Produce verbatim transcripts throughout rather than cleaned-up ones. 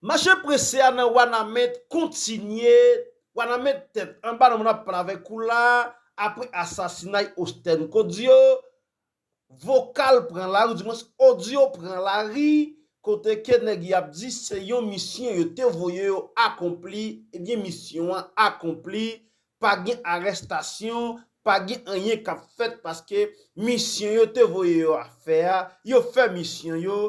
Mache prese a nan Wanament kontinye. Wanament tèt anba nan moun ap pale avèk ou la, apre asasinay Ostèn Kodio, vokal pran lari, ou dimwens odyo pran lari, kote ke nèg y ap di se yon misyon yo te voye yo akonpli, ebyen misyon an akonpli, pa gen arèstasyon, pa gen anyen k ap fèt paske misyon yo te voye yo a fè a, yo fè misyon yo,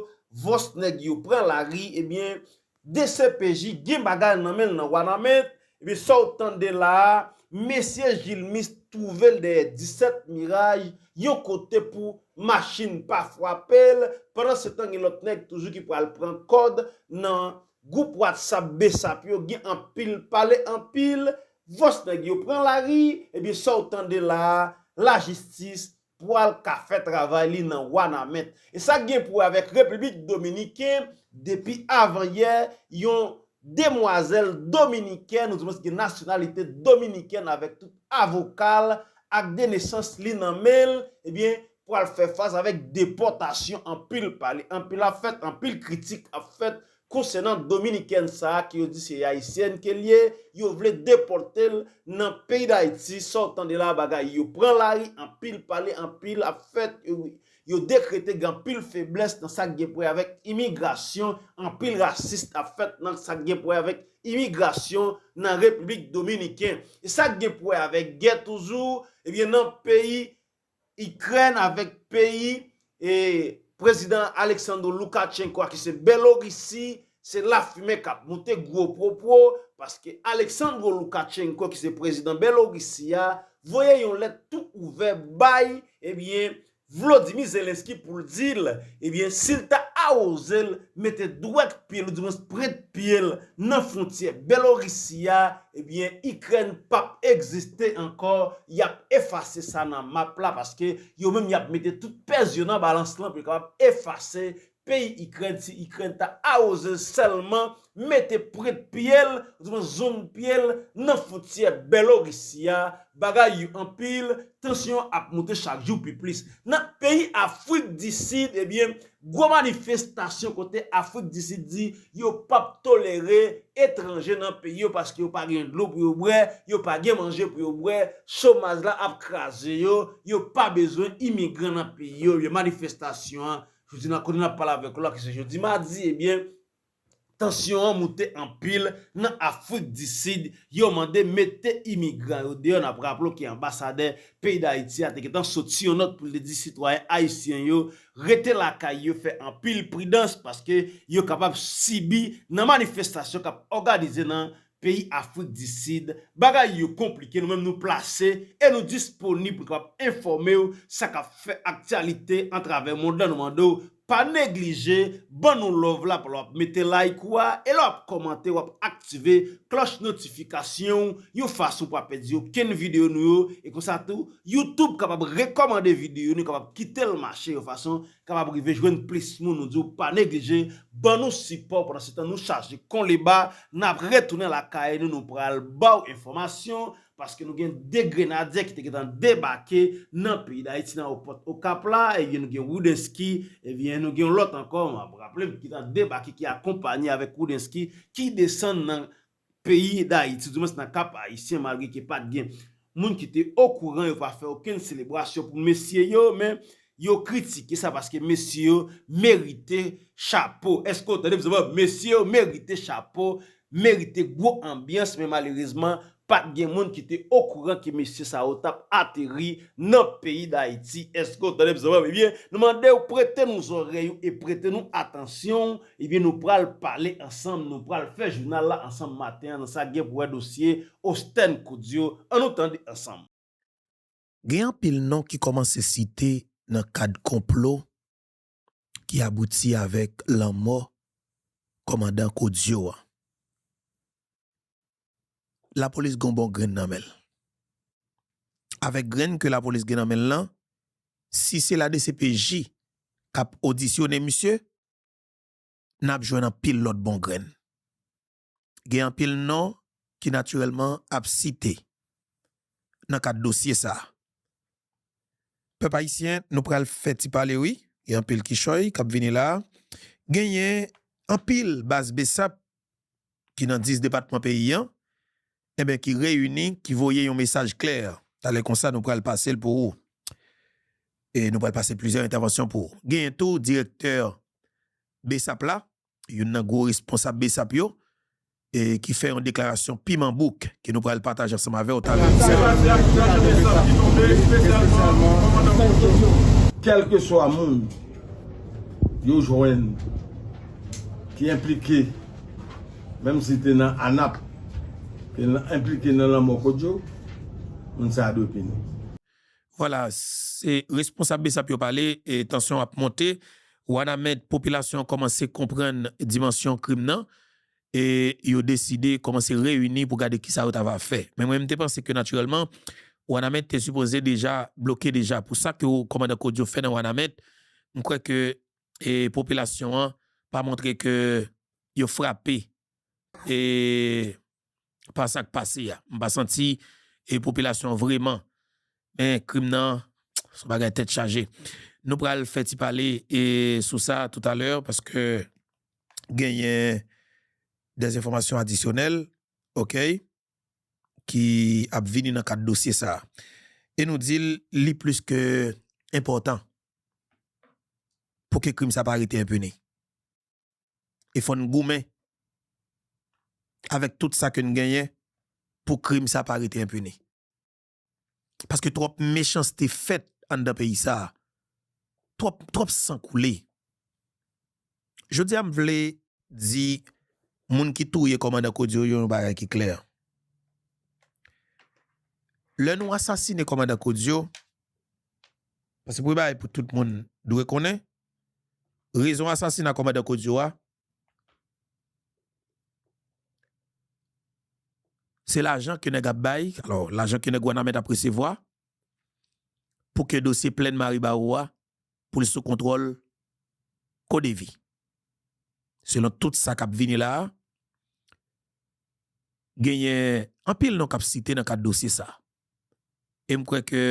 vòs nèg yo pran lari, ebyen D C P J gen bagay nan men l nan Wanament, ebyen sa w tande la a, mesye Jilmis twouve l dèyè disèt Miraj, yon kote pou machin pa frape l, pandan se tan gen lòt nèg toujou ki pral pran kòd nan gwoup WhatsApp Besap yo, gen anpil pale anpil, vòs nèg yo pran lari, ebyen sa w tande la a, lajistis pral ka fè travay li nan Wanament. E sa k gen pou wè avèk Repiblik Dominiken, depi avanyè, yon demwazèl dominikèn, ou dimwens gen nasyonalite dominikèn avèk tout avoka l ak de nesans li nan men l, ebyen, pral fè fas avèk depòtasyon, anpil pale, anpil ap fèt, anpil kritik ap fèt konsènan dominikèn sa a ke yo di se ayisyèn ke l ye, yo vle depòte l nan peyi Dayiti, sa w tande la bagay yo pran lari, anpil pale, anpil ap fèt, yo, yo dekrete gen anpil feblès nan sa k gen pou wè avèk imigrasyon, anpil rasis ap fèt nan sa k gen pou wè avèk imigrasyon nan Repiblik Dominiken. E sa k gen pou wè avèk gè toujou, ebyen nan peyi Ikrèn avèk peyi, e, prezidan Alexandro Lukashenko a ki se Belorisi, se lafimen k ap moute gwo pwopwo, paske Alexandro Lukashenko ki se prezidan Belorisi a, voye yon lèt tou ouvè bay, ebyen, Volodymyr Zelensky pou l di l, ebyen, si l ta awoze l, mete dwèt pye l, ou dimwens prent pye l nan fwontyè Belorisi a, ebyen, Ikrèn p ap egziste ankò, y ap efase sa nan map la, paske yo menm y ap mete tout pèz yo nan balans lan pou yo kapab efase peyi Ikrèn, si Ikrèn ta awoze l sèlman, mete prent pye l, ou dimwens zonn pye l nan fwontyè Belorisi a, bagay yo anpil, tansyon an ap moute chak jou pi plis. Nan peyi Afrik di Sid, ebyen, gwo manifestasyon kote Afrik di Sid di yo p ap tolere etranje nan peyi yo paske yo pa gen dlo pou yo bwè, yo pa gen manje pou yo bwè, chomaj la ap kraze yo, yo pa bezwen imigran nan peyi yo, ebyen manifestasyon an, jodi nan kote n ap pale avèk ou la, ki se jodi madi, ebyen, tansyon an moute anpil nan Afrik di Sid, yo mande mete imigran yo deyò, n ap raple w ke anbasadè peyi Dayiti a te gentan soti yon nòt pou l te di sitwayen ayisyen yo rete lakay yo, fè anpil pridans paske yo kapab sibi nan manifestasyon k ap òganize nan peyi Afrik di Sid. Bagay yo konplike, nou menm nou plase e nou disponib pou n kapab enfòme w sa k ap fè aktyalite atravè mond lan. Nou mande w pa neglije ban nou love la, lè w ap mete like ou a, e lè w ap kòmante, w ap aktive klòch notifikasyon w, yon fason pou w pa pèdi okenn videyo nou yo, e konsa tou, YouTube kapab rekòmande videyo nou, kapab kite l mache yon fason kapab rive jwenn plis moun. Nou di w pa neglije ban nou sipò, pandan se tan nou chaje konleba, n ap retounen lakay nou, nou pral ba w enfòmasyon, paske nou gen de grenadyè ki te gentan debake nan peyi Dayiti, nan ayewopò Okap la, ebyen nou gen Roudensky, ebyen nou gen yon lòt ankò, m ap raple m, ki ta debake, ki akonpanye avèk Roudensky, ki desann nan peyi Dayiti, dimwens nan Kap Ayisyen, malgre ke pa t gen moun ki te okouran, yo pa fè okenn selebrasyon pou mesye yo, men yo kritike sa paske mesye yo merite chapo. Èske w tande m, zanmi? Mesye yo merite chapo, merite gwo anbyans, men malerezman, pa t gen moun ki te okouran ke mesye sa yo t ap ateri nan peyi Dayiti. Èske w tande m, zanmi? Ebyen, nou mande w prete nou zòrèy ou e prete nou atansyon w. Ebyen, nou pral pale ansanm, nou pral fè jounal la ansanm maten an nan sa gen pou wè dosye Ostèn Koudyo. Ann nou tande ansanm. Gen anpil non ki kòmanse site nan kad konplo ki abouti avèk lanmò kòmandan Koudyo a. Lapolis gon bon grenn nan men l. Avèk grenn ke lapolis gen nan men l lan, si se la D C P J k ap odisyonnen misye, n ap jwenn anpil lòt bon grenn. Gen anpil non ki natirèlman ap site nan kad dosye sa a. Pèp ayisyen, nou pral fè ti pale wi. Gen anpil kichòy k ap vini la. Genyen anpil baz Besap ki nan dis depatman peyi an, enben, ki reyini, ki voye yon mesaj klè. Talè konsa, nou pral pase l pou ou. E nou pral pase plizyè entèvansyon pou ou. Genyen tou direktè BSAP la, youn nan gwo responsab BSAP yo, e ki fè yon deklarasyon piman bouk ke nou pral pataje ansanm avè w talè. Kèlkeswa moun yo jwenn ki enplike, menm si te nan ANAP, te enplike nan lanmò Kodjo, moun sa a dwe pini. Vwala, se responsab BSAP yo pale, e tansyon ap monte. Wanament, popilasyon an kòmanse konprann dimansyon krim nan, e yo deside kòmanse reyini pou gade kisa yo ta va fè. Men mwen, m te panse ke natirèlman, Wanament te sipoze deja bloke deja. Pou sa ke kòmandan Kodyo fè nan Wanament, m kwè ke e popilasyon an pa montre ke yo frape e pa sa k pase a. M pa santi e popilasyon an vreman. Men krim nan, se yon bagay tèt chaje. Nou pral fè ti pale e sou sa toutalè, paske genyen dè enfòmasyon adisyonèl, oke, ki ap vini nan kad dosye sa a. E nou di l, li plis ke enpòtan pou ke krim sa pa rete enpini. E fò n goumen avèk tout sa ke n genyen pou krim sa pa rete enpini. Paske twòp mechanste fèt anndan peyi sa a. Twòp, twòp san koule. Jodi a, m vle di moun ki touye kòmandan Kodyo yo yon bagay ki klè. Lè nou asasine kòmandan Kodyo, paske premye bagay pou tout moun dwe konnen, rezon asasina kòmandan Kodyo a, se lajan ke nèg ap bay, alò, lajan ke nèg Wanament ap resevwa, pou ke dosye Plèn Maribawo a, pou l sou kontwòl Kodevi. Selon tout sa k ap vini la a, genyen anpil non k ap site nan kad dosye sa a. E m kwè ke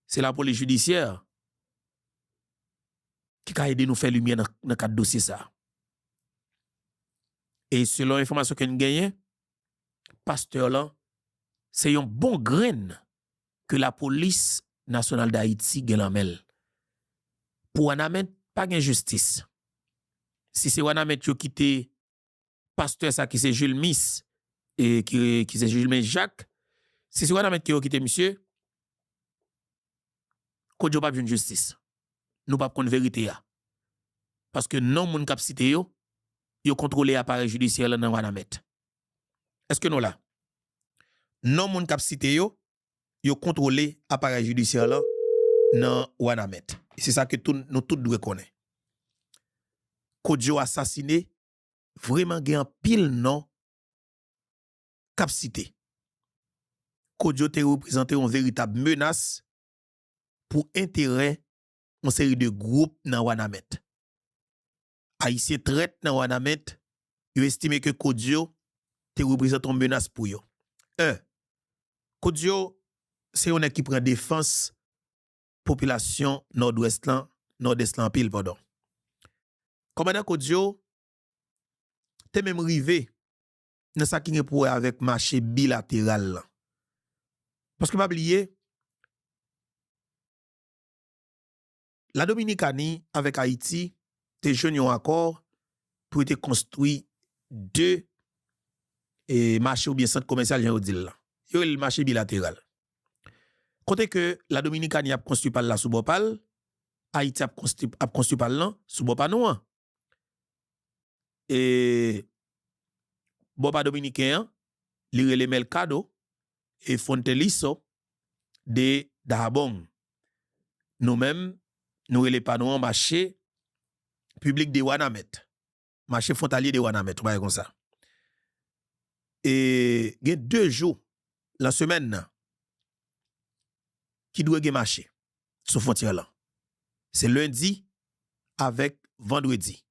se lapolis jidisyè ki ka ede nou fè limyè nan, nan kad dosye sa a. E selon enfòmasyon ke n genyen, pastè lan se yon bon grenn ke lapolis nasyonal Dayiti gen nan men l. Pou Wanament, pa gen jistis. Si se Wanament yo kite pastè sa ki se Jules Mis, e ki, ki se Jules Mis Jacques, si se Wanament ke yo kite misye, Kodyo p ap jwenn jistis. Nou p ap konn verite a. Paske non moun k ap site yo, yo kontwole aparèy jidisyè lan nan Wanament. Èske nou la? Non moun k ap site yo, yo kontwole aparèy jidisyè lan nan Wanament. E se sa ke tout, nou tout dwe konnen. Kodyo asasine, vreman gen anpil non k ap site. Kodyo te reprezante yon veritab menas pou enterè yon seri de gwoup nan Wanament. Ayisyen trèt nan Wanament, yo estime ke Kodyo te reprezante yon menas pou yo. En, Kodyo se yon nèg ki pran defans popilasyon Nòdwès lan, Nòdès lan anpil, padon. Kòmandan Kodyo te menm rive nan sa ki gen pou wè avèk mache bilateral lan. Paske pa bliye, Ladominikani avèk Ayiti te jwenn yon akò pou yo te konstwi de e, mache oubyen sant komèsyal, jan yo di l lan. Yo rele l mache bilateral. Kote ke Ladominikani ap konstwi pa l la sou bò pa l, Ayiti ap konstwi, ap konstwi pa l lan sou bò pa nou an. E bò pa dominiken an, li rele Mercado e Fronterizo de Dajabón. Nou menm, nou rele pa nou an mache piblik de Wanament. Mache fwontalye de Wanament, yon bagay konsa. E gen de jou lan semèn nan ki dwe gen mache sou fwontyè lan. Se lendi avèk vandredi.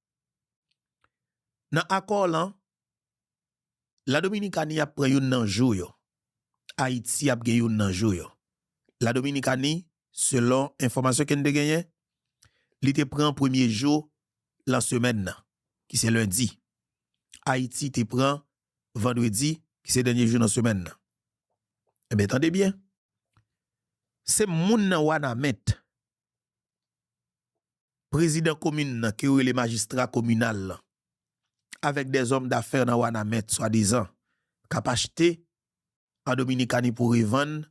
Nan akò lan, Ladominikani ap pran youn nan jou yo. Ayiti ap gen youn nan jou yo. Ladominikani, selon enfòmasyon ke n te genyen, li te pran premye jou lan semèn nan, ki se lendi. Ayiti te pran vandredi, ki se dènye jou nan semèn nan. Ebyen, tande byen. Se moun nan Wanament, prezidan komin nan, ke yo rele majistra kominal lan, avèk dèzòm dafè nan Wanament, swadizan, k ap achte an Dominikani pou revann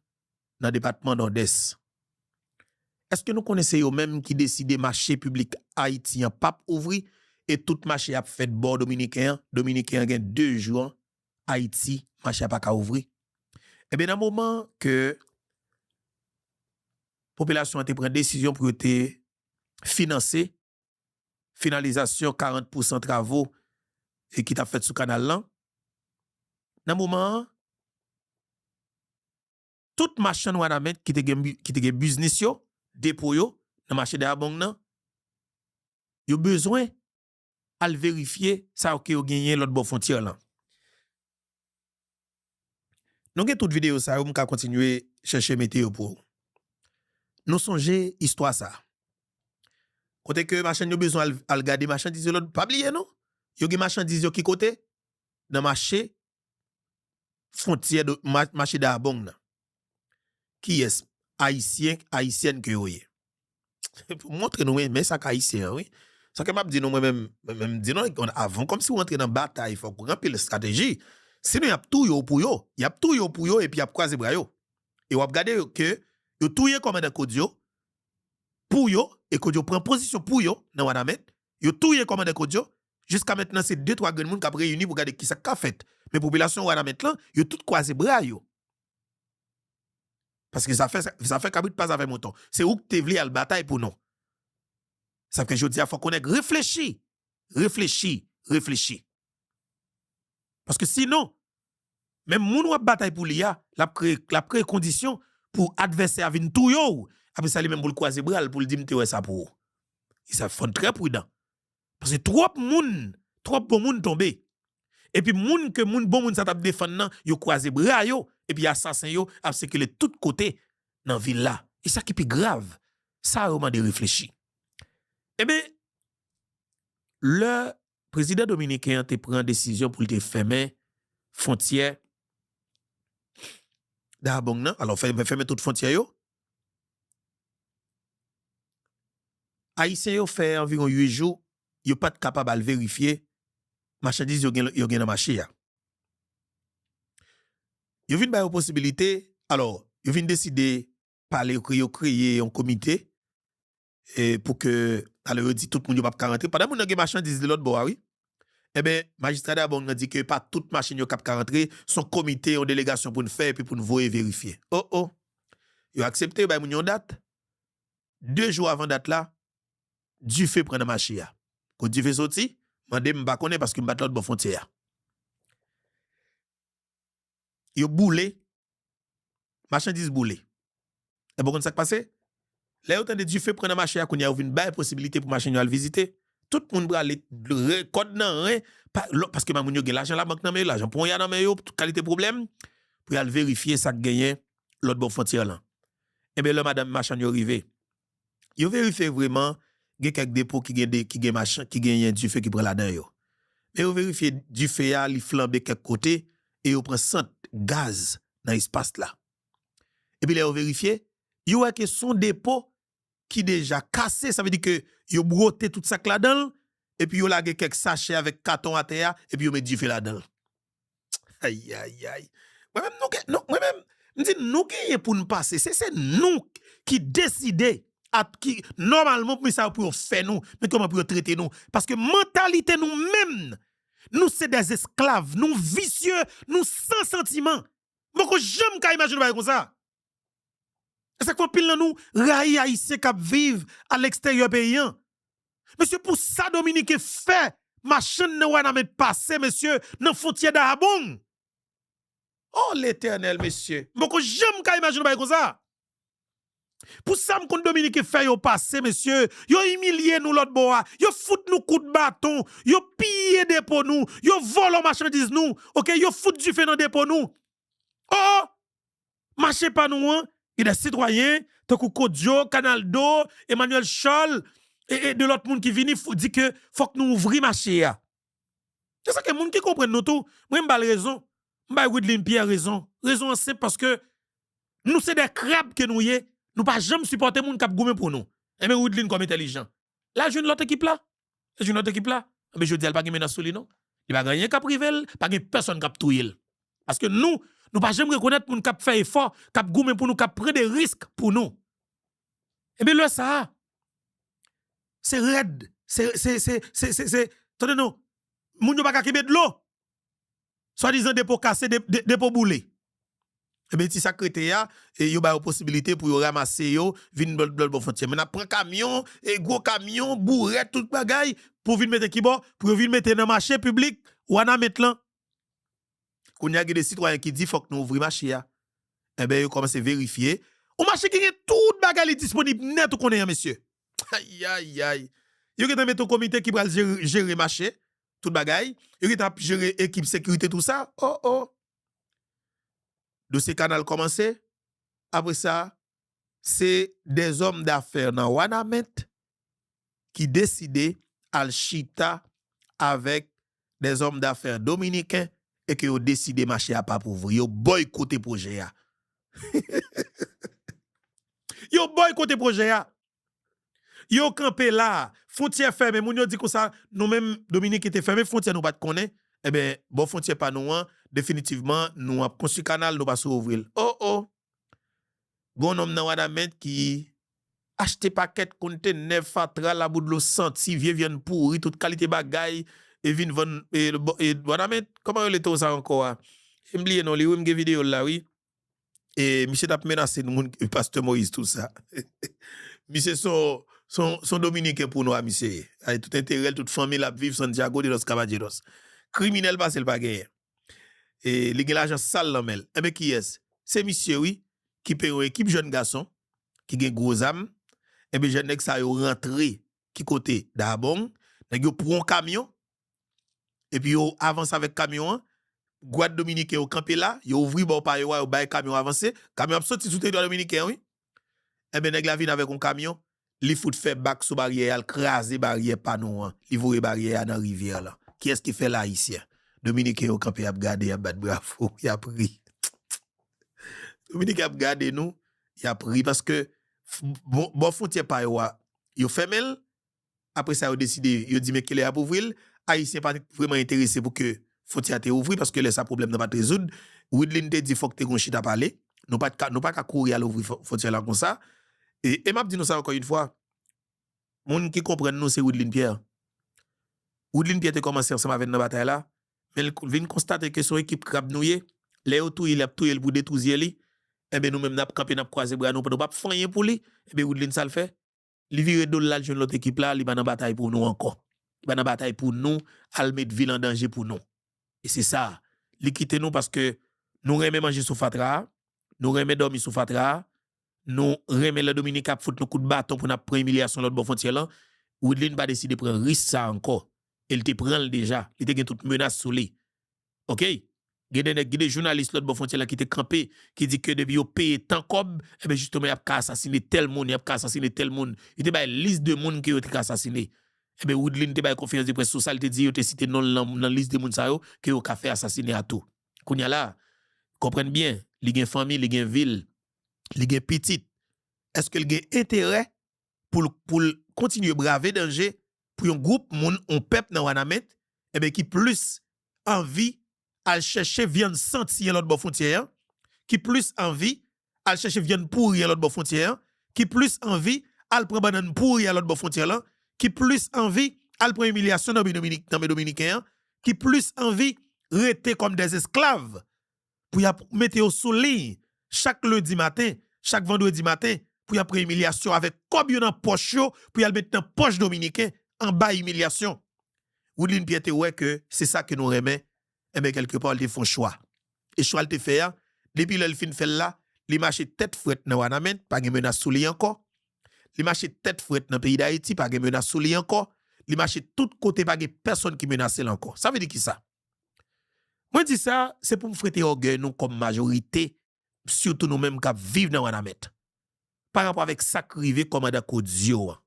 nan depatman Nòdès. Èske nou konnen se yo menm ki deside mache piblik Ayiti an p ap ouvri e tout mache ap fèt bò dominiken an? Dominiken an gen de jou an Ayiti, mache a pa ka ouvri. Ebyen, nan moman ke popilasyon an te pran desizyon pou yo te finanse finalizasyon karant pousan travo e ki t ap fèt sou kanal lan, nan moman an, tout machann Wanament ki te gen bi-, ki te gen biznis yo, depo yo, nan mache Dayabong nan, yo bezwen al verifye sa yo ke yo genyen lòt bò fwontyè lan. Nou gen tout videyo sa yo, m ka kontinye chèche mete yo pou ou. Nou sonje istwa sa. Kote ke machann yo bezwen al, al gade machandiz yo lòt, pa bliye non. Yo gen machandiz yo ki kote? Nan mache fwontyè, do- ma- mache Dayabong nan. Kiyès? Ayisyen, ayisyèn ke yo ye. Pou montre nou, men, men sa k ayisyen an, wi. Sa ke m ap di nou, mwen menm, mwen menm, di nou, avan, kòmsi w antre nan batay, fòk ou gen anpil estrateji. Sinon, y ap touye w pou yo. Y ap touye w pou yo, epi y ap kwaze bra yo. E w ap gade yo ke yo touye kòmandan Kodio pou yo, e Kodio pran pozisyon pou yo nan Wanament. Yo touye kòmandan Kodio. Jiska mentnan, se de, twa grenn moun k ap reyini pou gade kisa k ka fèt. Men popilasyon Wanament lan, yo tout kwaze bra yo. Paske zafè, zafè kabrit pa zafè mouton. Se ou ki te vle al batay pou nou. Sa fè jodi a, fòk ou nèg reflechi. Reflechi. Reflechi. Paske sinon, menm moun w ap batay pou li a, l ap kreye, l ap kreye kondisyon pou advèsè a vin touye w. Apre sa, li menm pou l kwaze bra l, pou l di, "M te wè sa pou ou." E sa, fò n trè pridan. Paske twòp moun, twòp bon moun tonbe. Epi moun ke moun, bon moun sa t ap defann nan, yo kwaze bra yo, epi asasen yo ap sikile tout kote nan vil la. E sa ki pi grav, sa yo mande reflechi. Ebyen, lè prezidan dominiken an te pran desizyon pou l te fèmen fwontyè Dayabong nan, alò, fè- fèmen tout fwontyè yo, Ayisyen yo fè anviwon uit jou, yo pa t kapab al verifye machandiz yo gen, yo gen nan mache a. Yo vin ba yo posibilite, alò, yo vin deside pale, yo kreye, yo kreye yon komite, e, pou ke, alò, yo di tout moun yo p ap ka rantre. Pandan moun nan gen machandiz li lòt bò a, wi. Ebyen, majistra Dayabong nan di ke pa tout machin yo k ap ka rantre, se yon komite, yon delegasyon pou n fè, epi pou n voye verifye. O, o. Yo aksepte, yo bay moun yon dat. De jou avan dat la, dife pran nan mache a. Kot dife soti? Mande m, m pa konnen paske m pa t lòt bò fwontyè a. Yo boule, machandiz boule. Epi w konn sa k pase? Lè yo tande dife pran nan mache a, kounye a yo vin bay posibilite pou machin yo al vizite. Tout moun prale, re- kòd nan ren, pa- lò- paske moun yo gen lajan labank nan men yo, lajan ponya nan men yo, tout kalite pwoblèm, pou y al verifye sa k genyen lòt bò fwontyè lan. Ebyen, lè madanm machann yo rive, yo verifye vreman, gen kèk depo ki gen de- ki gen machan, ki genyen dife ki pran ladan yo. Men yo verifye dife a, li flanbe kèk kote, e yo pran sant gaz nan espas la. Epi lè yo verifye, yo wè ke se yon depo ki deja kase, sa vle di ke yo bwote tout sa k ladan l, epi yo lage kèk sachè avèk katon atè a, epi yo met dife ladan l. Ay, ay, ay. Mwen menm, nou gen, nou, mwen menm, m di nou genyen pou n pase. Se, se nou ki deside, at, ki, nòmalman, pou sa yo pou yo fè nou, men kòman pou yo trete nou. Paske mantalite nou menm, nou se dè esklav, nou visye, nou san santiman. M poko janm ka imajine yon bagay konsa. E sa k fè anpil nan nou rayi Ayisyen k ap viv aleksteryè peyi an. Mesye, pou sa Dominiken fè machann nan Wanament pase, mesye, nan fwontyè Dayabong. O Letènèl, mesye. M poko janm ka imajine yon bagay konsa. Pou sa m konn Dominiken fè yo pase, mesye, yo imilye nou lòt bò a, yo fout nou kout baton, yo piye depo nou, yo vòlò machandiz nou, oke, yo fout dife nan depo nou. O! Mache pa nou an, gen de sitwayen, tankou Kodio, Kanaldo, Emmanuel Charles, e, e de lòt moun ki vini, fo- di ke fòk nou ouvri mache a. Se sa ke moun ki konprann nou tou, mwen m ba l rezon. M bay Widlin Pierre rezon. Rezon an senp paske nou se de krab ke nou ye. Nou pa janm sipòte moun k ap goumen pou nou. Enben Widlin kòm entèlijan. L al jwenn lòt ekip la. L al jwenn lòt ekip la. Enben jodi a l pa gen menas sou li non. Li pa gen anyen k ap rive l, pa gen pèsonn k ap touye l. Paske nou, nou pa janm rekonèt moun k ap fè efò, k ap goumen pou nou, k ap pran de risk pou nou. Enben lè sa a, se rèd, se, se, se, se, se, se, tande non, moun yo pa ka kenbe dlo. Swadizan depo kase, de, de, depo boule. Ebyen, ti sa k rete a, e yo ba yo posibilite pou yo ranmase yo, vin lòt, lòt bò fwontyè. Men n ap pran kamyon, e gwo kamyon, bourèt, tout bagay, pou vin mete kibò, pou yo vin mete nan mache piblik, Wanament lan. Kounye a, gen de sitwayen ki di fòk nou ouvri mache a. Enben, yo kòmanse verifye. Yon mache ki gen tout bagay li disponib nèt, ou konnen an, mesye. Ayayay. Yo gentan mete yon komite ki pral jere, jere mache, tout bagay. Yo gentan ap jere ekip sekirite, tou sa. Oh, oh. Dosye kanal kòmanse. Apre sa, se dèzòm dafè nan Wanament ki deside al chita avèk dèzòm dafè dominiken e ke yo deside mache a p ap ouvri. Yo bòykote pwojè a. Yo bòykote pwojè a. Yo kanpe la, fwontyè fèmen, moun yo di konsa, nou menm Dominiken te fèmen fwontyè, nou pa t konnen. Enben, bò fwontyè pa nou an, definitivman, nou ap konstwi kanal, nou pa sou ouvri l. Oh, oh! Gon nonm nan Wanament ki achte pakèt kontenè fatra, labou dlo santi, vye vyann pouri, tout kalite bagay, e vin vann, e, bò, e, Wanament, kòman yo rele towo sa ankò a? E m bliye non li, wi, m gen videyo l la, wi. E misye t ap menase moun, pastè Moyiz, tou sa. Misye se yon, se yon, se yon Dominiken pou nwa, misye ye. Ay, tout enterè l, tout fanmi l ap viv Santiago de los Caballeros. Kriminèl pase l pa genyen. E li gen lajan sal nan men l. Enben, kiyès? Se misye, wi, ki peye yon ekip jèn gason, ki gen gwo zam. Enben, jèn nèg sa yo rantre, ki kote? Dabong. Nèg yo pran yon kamyon, epi yo avanse avèk kamyon an. Gwad dominiken yo kanpe la, yo ouvri bò pa yo a, yo bay kamyon avanse. Kamyon ap soti sou teritwa dominiken an, wi. Enben, nèg la vin avèk yon kamyon, li fout fè bak sou baryè a, l kraze baryè pa nou an. Li voye baryè a nan rivyè lan. Kiyès ki fè l? Ayisyen. Dominiken yo kanpe, y ap gade, y ap bat bravo, y ap ri. Dominiken ap gade nou, y ap ri paske f-, bò, bò fwontyè pa yo a, yo fèmen l. Apre sa, yo deside, yo di men kilè y ap ouvri l. Ayisyen pa t vrèman enterese pou ke fwontyè a te ouvri, paske lè sa pwoblèm nan pa t rezoud. Widlin te di fòk te gon chita pale. Nou pa t ka, nou pa ka kouri al ouvri fwon-, fwontyè la konsa. E, e m ap di nou sa ankò yon fwa, moun ki konprann nou se Widlin Pierre. Widlin Pierre te kòmanse ansanm avè n nan batay la, men l vin konstate ke se yon ekip krab nou ye. Lè yo touye l, y ap touye l pou detouye li. Enben, nou menm, n ap kanpe, n ap kwaze bra nou, nou p ap fè anyen pou li. Enben, Widlin, sa l fè? Li vire do l, l al jwenn lòt ekip la, li pa nan batay pou nou ankò. Li pa nan batay pou nou, al met vi l an danje pou nou. E se sa, li kite nou paske nou renmen manje sou fatra a, nou renmen dòmi sou fatra a, nou renmen lè Dominiken ap fout nou kout baton pou n ap pran imilyasyon lòt bò fwontyè lan. Widlin pa deside pran risk sa ankò. E l te pran l deja. Li te gen tout menas sou li. Oke? Gen de nèg, gen de jounalis lòt bò fwontyè la ki te kanpe, ki di ke depi yo peye tan kòb, enben, jisteman, y ap ka asasine tèl moun, y ap ka asasine tèl moun. Yo te bay lis de moun ke yo te ka asasine. Enben, Widlin te bay konferans de près sou sa, li te di yo te site non l nan, nan lis de moun sa yo, ke yo ka fè asasine a tou. Kounye a la, konprann byen, li gen fanmi, li gen vil, li gen pitit. Èske l gen enterè pou l, pou l kontinye brave danje pou yon gwoup moun, yon pèp nan Wanament, enben, ki plis anvi al chèche vyann santi an lòt bò fwontyè an, ki plis anvi al chèche vyann pouri an lòt bò fwontyè an, ki plis anvi al pran bannann pouri an lòt bò fwontyè lan, ki plis anvi al pran imilyasyon nan men Dominik-, nan men Dominiken an, ki plis anvi rete kòm dèzesklav pou y ap mete yo sou liy chak lendi maten, chak vandredi maten, pou y ap pran imilyasyon avèk kòb yo nan pòch yo, pou y al met nan pòch Dominiken anba imilyasyon. Widlin Pierre te wè ke se sa ke nou renmen, enben, kèlkepar, li te fè yon chwa. E chwa l te fè a, depi lè l fin fè l la, li mache tèt frèt nan Wanament, pa gen menas sou li ankò. Li mache tèt frèt nan peyi Dayiti, pa gen menas sou li ankò. Li mache tout kote, pa gen pèsonn ki menase l ankò. Sa vle di kisa? Mwen di sa, se pou m frete ògèy nou kòm majorite, sitou nou menm k ap viv nan Wanament, pa rapò avèk sa k rive kòmandan Kodio an.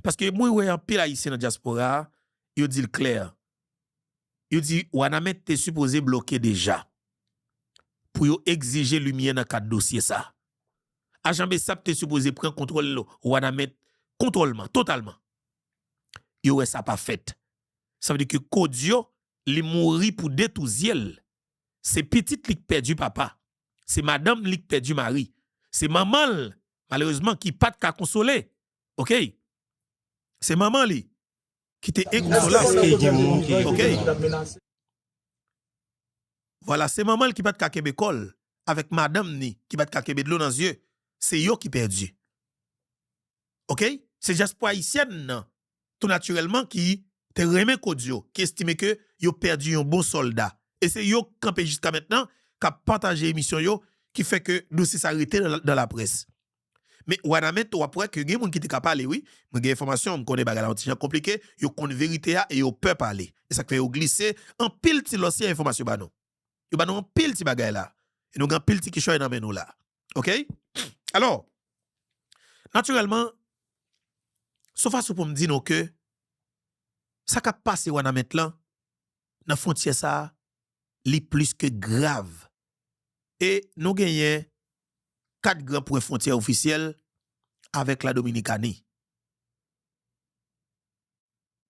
Paske mwen wè anpil Ayisyen nan dyaspora a, yo di l klè, Yo di Wanament te sipoze bloke deja pou yo egzije limyè nan kad dosye sa. Ajan BSAP te sipoze pran kontwòl Wanament, kontwòlman, totalman. Yo wè sa pa fèt. Sa vle di ke Kodjo, li mouri pou de tou zye l. Se pitit li k pèdi papa. Se madanm li k pèdi mari. Se manman l, malerezman, ki pa t ka konsole. Oke? Se manman li ki te enkonsolab. Èske gen moun ki... Oke? Vwala, se manman l ki pa t ka kenbe kò l, avèk madanm ni ki pa t ka kenbe dlo nan zye. Se yo ki pèdi. Oke? Se dyaspora ayisyèn nan, tou natirèlman, ki te renmen Kodjo, ki estime ke yo pèdi yon bon sòlda. E se yo k kanpe jiska mentnan, k ap pataje emisyon yo, ki fè ke dosye sa rete nan, nan laprès. Men Wanament, w ap wè ke gen moun ki te ka pale, wi. Mwen gen enfòmasyon, m konnen bagay la yon ti jan konplike, yo konn verite a e yo pè pale. E sa k fè yo glise anpil ti lòsyè enfòmasyon ba nou. Yo ba nou anpil ti bagay la. E nou gen anpil ti kichòy nan men nou la. Oke? Alò, natirèlman, se yon fason pou m di nou ke sa k ap pase Wanament lan, nan fwontyè sa a, li plis ke grav. E nou genyen kat gran pwen fwontyè ofisyèl avèk la Dominikani.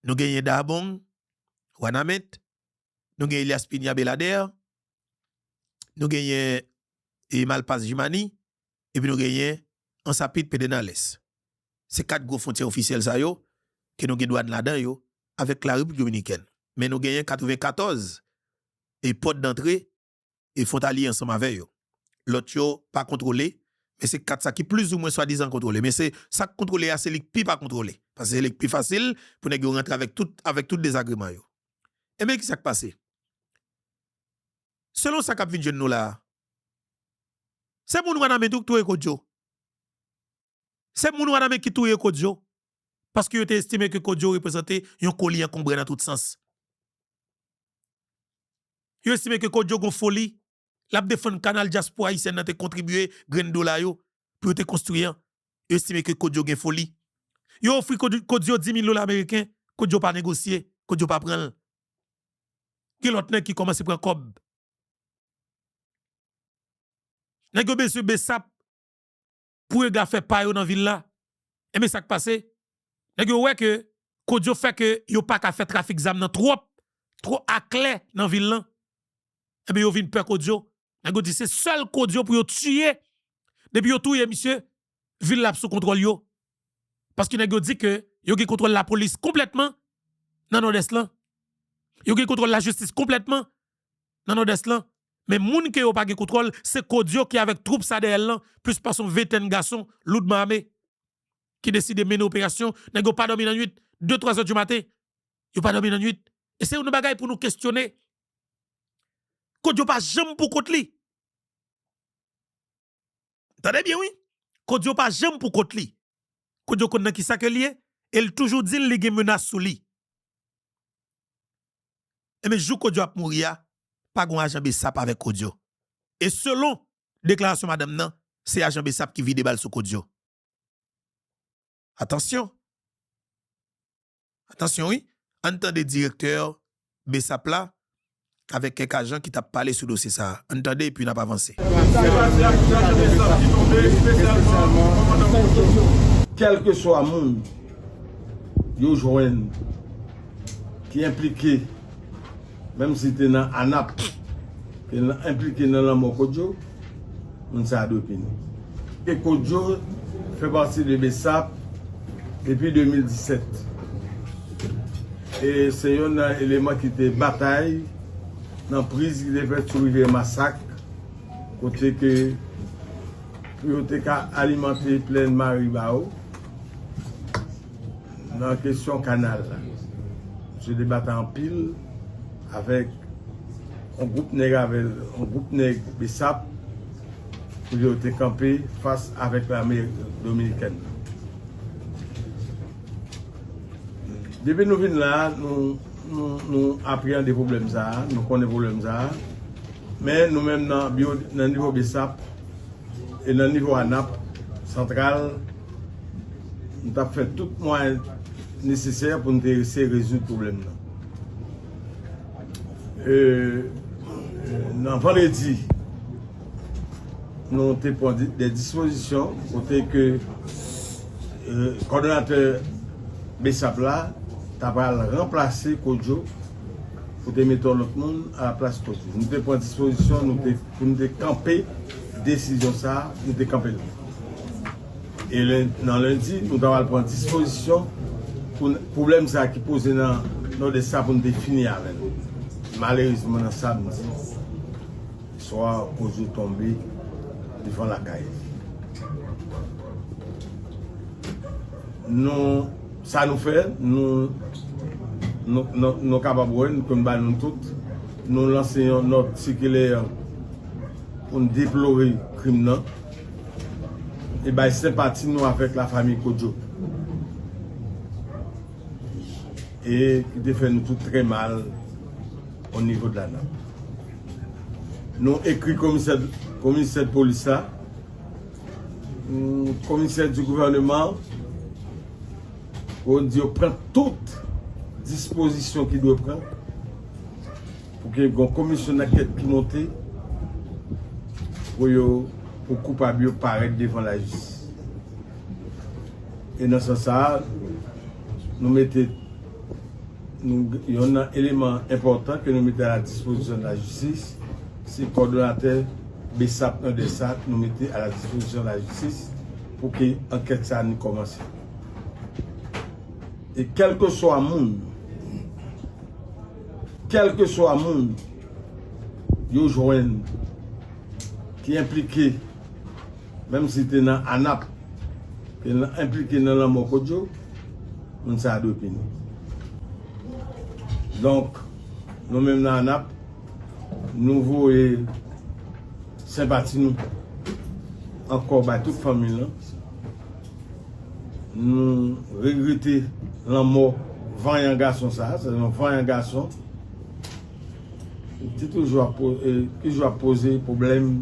Nou genyen Darbong, Wanament, nou genyen Elías Piña Belader, nou genyen, e, Malpas Jimani, epi nou genyen Ansapit Pedernales. Se kat gwo fwontyè ofisyèl sa yo, ke nou gen dwàn ladan yo, avèk la Repiblik Dominikèn. Men nou genyen katrevenkatòz, e, pòt dantre, e, fwontalye ansanm avè yo. Lòt yo pa kontwole, men se kat sa ki plizoumwen swadizan kontwole. Men se sa k kontwole a, se li k pi pa kontwole. Paske se li k pi fasil pou nèg yo rantre avèk tout, avèk tout dezagreman yo. Ebyen, ki sa k pase? Selon sa k ap vin jwenn nou la a, se moun Wanament tou k touye Kodjo. Se moun Wanament ki touye Kodjo, paske yo te estime ke Kodjo reprezante yon koli ankonbre nan tout sans. Yo estime ke Kodjo gon foli, l ap defann kanal dyaspora ayisyèn nan te kontribye grenn dola yo pou yo te konstwi an. Yo estime ke Kodjo gen foli. Yo ofri Kodjo, Kodjo di mil dola ameriken, Kodjo pa negosye, Kodjo pa pran l. Gen lòt nèg ki kòmanse pran kòb. Nèg yo bezwen BSAP pou yo ka fè pa yo nan vil la. Ebyen, sa k pase? Nèg yo wè ke Kodjo fè ke yo pa ka fè trafik zam nan twòp, twò aklè nan vil lan. Ebyen, yo vin pè Kodjo. Nèg yo di se sèl Kodjo pou yo tiye. Depi yo touye misye, vil la ap sou kontwòl yo. Paske nèg yo di ke yo gen kontwòl lapolis konplètman nan Nòdès lan. Yo gen kontwòl lajistis konplètman nan Nòdès lan. Men moun ke yo pa gen kontwòl, se Kodjo ki avèk twoup sa dèyè l lan, plis pase yon ventèn gason loudman ame, ki deside mennen operasyon. Nèg yo pa dòmi nan nwit, de, twa zè di maten. Yo pa dòmi nan nwit. E se yon bagay pou nou kesyone. Kodjo pa janm pou kont li. Tande byen, wi. Kodjo pa janm pou kont li. Kodjo konn nan kisa ke l ye, e l toujou di l li gen menas sou li. Ebyen, jou Kodjo ap mouri a, pa gon ajan BSAP avèk Kodjo. E selon deklarasyon madanm nan, se ajan BSAP ki vide bal sou Kodjo. Atansyon! Atansyon, wi! Ann tande direktè BSAP la avèk kèk ajan ki t ap pale sou dosye sa a. Ann tande epi n ap avanse. Kèlkeswa moun yo jwenn ki enplike, menm si te nan ANAP, ke l enplike nan lanmò Kodjo, moun sa a dwe pini. E Kodjo fè pati de BSAP depi de mil disèt. E se youn nan eleman ki te batay nan priz ki te fèt sou rivyè Masak, kote ke pou yo te ka alimante plèn Maribao. Nan kesyon kanal la, misye te batay anpil avèk yon gwoup nèg, avèk yon gwoup nèg BSAP, pou yo te kanpe fas avèk lame dominikèn nan. Depi nou vin la, nou, nou, nou apreyande pwoblèm sa a, nou konnen pwoblèm sa a, men nou menm nan biwo, nan nivo BSAP, e nan nivo ANAP santral, nou t ap fè tout mwayen nesesè pou nou te eseye rezoud pwoblèm nan. E, nan vandredi, nou te pran di- de dispozisyon kote ke e, kòdonatè BSAP la ta pral ranplase Kodjo pou te mete yon lòt moun a la plas Kodjo. Nou te pran dispozisyon nou te, pou nou te kanpe desizyon sa a, nou te kanpe l. E len- nan lendi, nou ta pral pran dispozisyon pou n- pwoblèm sa a ki poze nan Nòdès sa pou nou te fini avè l. Malerezman, nan samdi swa, Kodjo tonbe devan lakay li. Nou, sa nou fè, nou, nou, nou, nou kapab wè, nou konn ba nou tout, nou lanse yon nòt sikilè pou n deplore krim nan e bay senpati nou avèk lafanmi Kodjo. E ki te fè nou tout trè mal o nivo de la nan. Nou ekri komisè, komisè polis la, mm, komisè di gouvèneman, pou yo di yo pran tout dispozisyon ki dwe pran pou ke yon komisyon ankèt ki monte pou yo, pou koupab yo parèt devan lajistis. E nan sans sa a, nou mete, nou, yon nan eleman enpòtan ke nou mete a la dispozisyon de la jistis, se kòdonatè BSAP Nòdès sa nou mete a la dispozisyon de la jistis pou ke ankèt sa a ni kòmanse. E kèlkeswa moun, kèlkeswa moun yo jwenn ki enplike, menm si te nan ANAP, te nan, enplike nan lanmò Kodjo, moun sa a dwe pini. Donk, nou menm nan ANAP, nou voye senpati nou ankò bay tout fanmi l lan. Nou regrete lanmò vanyan gason sa a, se yon vanyan gason ki toujou ap po- e, ki toujou ap poze pwoblèm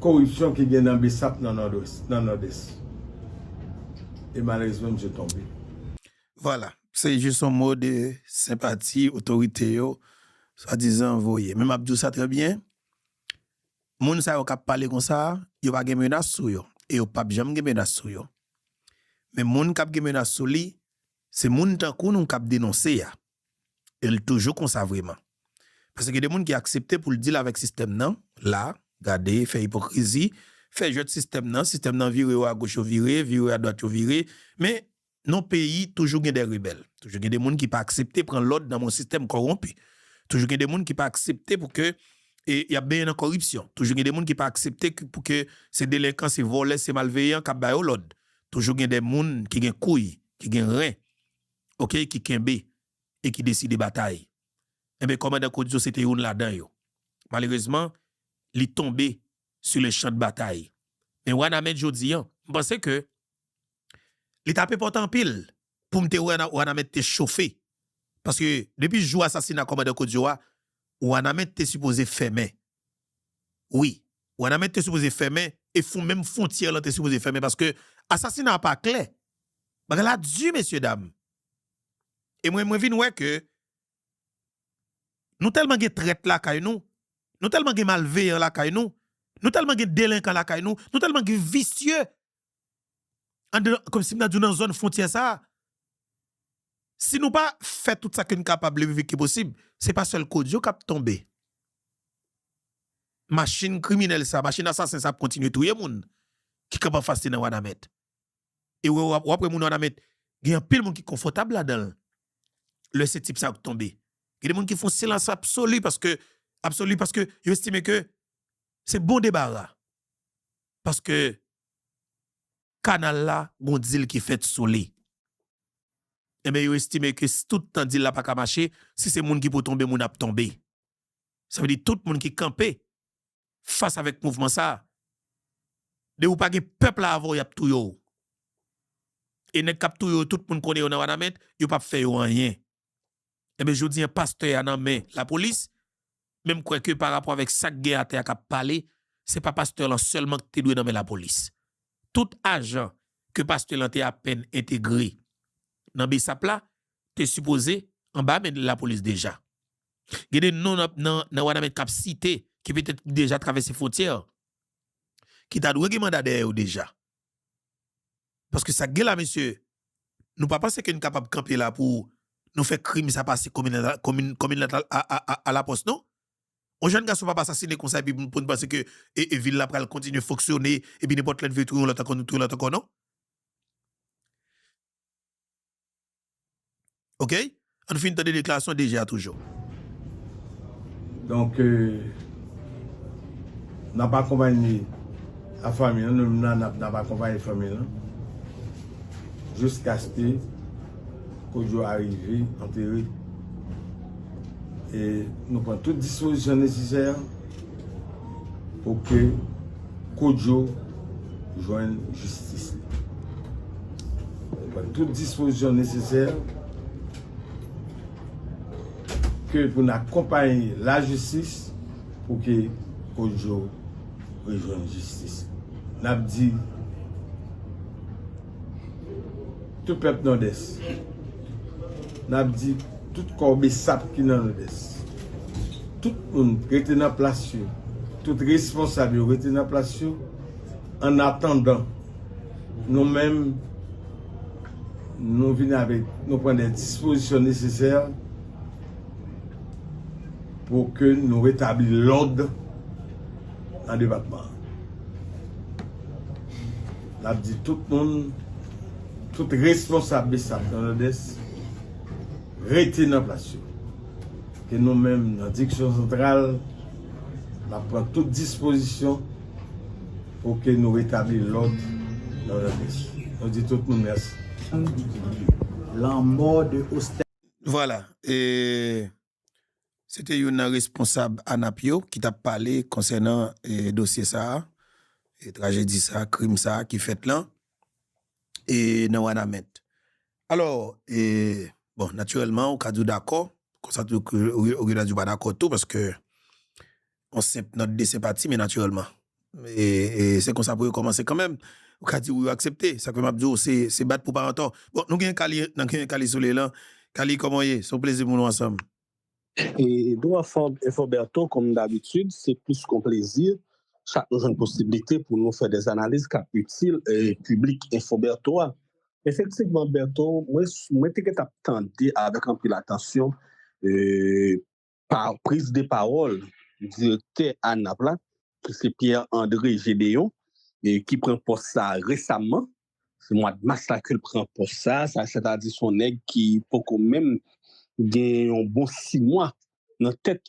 koripsyon ki gen nan BSAP nan Nòdwès, nan Nòdès. E malerezman, misye tonbe. Vwala, se jis yon mo de senpati otorite yo swadizan voye. Men m ap di w sa trè byen, moun sa yo k ap pale konsa, yo pa gen menas sou yo, e yo p ap janm gen menas sou yo. Men moun k ap gen menas sou li, se moun tankou nou k ap denonse a. E l toujou konsa vreman. Paske gen de moun ki aksepte pou l deal avèk sistèm nan, la, gade, fè ipokrizi, fè jwèt sistèm nan, sistèm nan vire yo agoch yo vire, vire yo adwat yo vire. Men nan peyi, toujou gen de rebèl. Toujou gen de moun ki pa aksepte pran lòd nan men yon sistèm kòwonpi. Toujou gen de moun ki pa aksepte pou ke e, y ap benyen nan kòripsyon. Toujou gen de moun ki pa aksepte ke- pou ke se delenkan, se vòlè, se malveyan k ap ba yo lòd. Toujou gen de moun ki gen kouy, ki gen ren, oke, ki kenbe e ki deside batay. Enben, kòmandan Kodio se te youn ladan yo. Malerezman, li tonbe sur le champ de bataille. Men Wanament jodi a, m panse ke li t ap enpòtan anpil pou m te wè Wana- Wanament te chofe. Paske depi jou asasina kòmandan Kodio a, Wanament te sipoze fèmen. Wi, Wanament te sipoze fèmen e fon- menm fwontyè lan te sipoze fèmen paske asasina a pa klè. Bagay la di, mesye dam. E mwen, mwen vin wè ke nou tèlman gen trèt lakay nou, nou tèlman gen malveyan lakay nou, nou tèlman gen delenkan lakay nou, nou tèlman gen visye anndan, kòmsi m ta di w nan zòn fwontyè sa a. Si nou pa fè tout sa ke n kapab le pi vit ke posib, se pa sèl Kodio k ap tonbe. Machin kriminèl sa, machin asasen sa ap kontinye touye moun ki kanpe anfas li nan Wanament. E w, w ap wè moun Wanament, gen anpil moun ki konfòtab ladan l. Lè se tip sa yo k tonbe. Gen de moun ki fè yon silans absoli paske, absoli paske yo estime ke se bon debara. Paske kanal la, gon dil ki fèt sou li. Enben, yo estime ke s- tout tan dil la pa ka mache, si se moun ki pou tonbe, moun ap tonbe. Sa vle di tout moun ki kanpe fas avèk mouvman sa a, depi w pa gen pèp la avè w, y ap touye w. E nèg k ap touye w, tout moun konnen yo nan Wanament, yo p ap fè yo anyen. Enben, jodi a, pastè a nan men lapolis, men m kwè ke pa rapò avèk sa k gen atè a k ap pale, se pa pastè lan sèlman ki te dwe nan men lapolis. Tout ajan ke pastè lan te apèn entegre nan BSAP la, te sipoze anba men lapolis deja. Gen de non nan, nan, nan Wanament k ap site, ki petèt deja travèse fwontyè, ki ta dwe gen manda dèyè yo deja. Paske sa k gen la, mesye, nou pa panse ke n kapab kanpe la pou nou fè krim sa pase komin, komin, komin a, a, a, a, a lapòs, non? Yon jèn gason p ap asasinen konsa epi pou n panse ke e, e vil la pral kontinye fonksyone epi nenpòt lè n vle touye yon lòt ankò, nou touye lòt ankò, non? Oke? Ann fin tande deklarasyon DG a toujou. Donk, euh, n ap akonpanye a fanmi an, nou menm nan n ap, n ap akonpanye fanmi an jiskaske Kodjo arive antere. E nou pran tout dispozisyon nesesè pou ke Kodjo jwenn jistis li. Nou pran tout dispozisyon nesesè ke pou n akonpanye lajistis pou ke Kodjo rejwenn jistis. N ap di tout pèp Nòdès, n ap di tout kò Besap ki nan Nòdès, tout moun rete nan plas yo, tout responsab yo rete nan plas yo, an atandan nou menm nou vin avèk, nou pran de dispozisyon nesesè pou ke nou retabli lòd nan depatman an. N ap di tout moun, tout responsab Besap nan Nòdès, rete nan plas yo. Ke nou menm nan Direksyon Santral, n ap pran tout dispozisyon pou ke nou retabli lòd nan Nòdès. Nou di tout moun mèsi. Lanmò de Ostè. Vwala. E se te youn nan responsab ANAP yo ki t ap pale konsènan e, dosye sa a, e, trajedi sa a, krim sa a ki fèt lan, e nan Wanament. Alò, e, bon, natirèlman, ou ka di w dakò, konsa tou, ou, ou, ou ka di w pa dakò tou, paske yon senp nòt de senpati, men natirèlman. E, e se konsa pou yo kòmanse kanmenm. Ou ka di wi, yo aksepte. Sa k fè m ap di w, se, se bat pou pa antò. Bon, nou gen Kali, nou gen Kali Soley lan. Kali, kòman w ye? Se yon plezi pou nou ansanm. E, Edouard Fo-, Foberto, kòm dabitid, se plis kon plezi. Chak nou jwenn posiblite pou nou fè de analiz k ap itil e, piblik Enfoberto a. Efektivman, Berto, mwen, mwen te gentan ap tande avèk anpil atansyon e, pa, priz de pawòl direktè ANAP la, ki se Pierre André Gédéon, e, ki pran pòs sa a resaman. Se mwa mas la ke l pran pòs sa a, sa, sètadi se yon nèg ki poko menm gen yon bon sis mwa nan tèt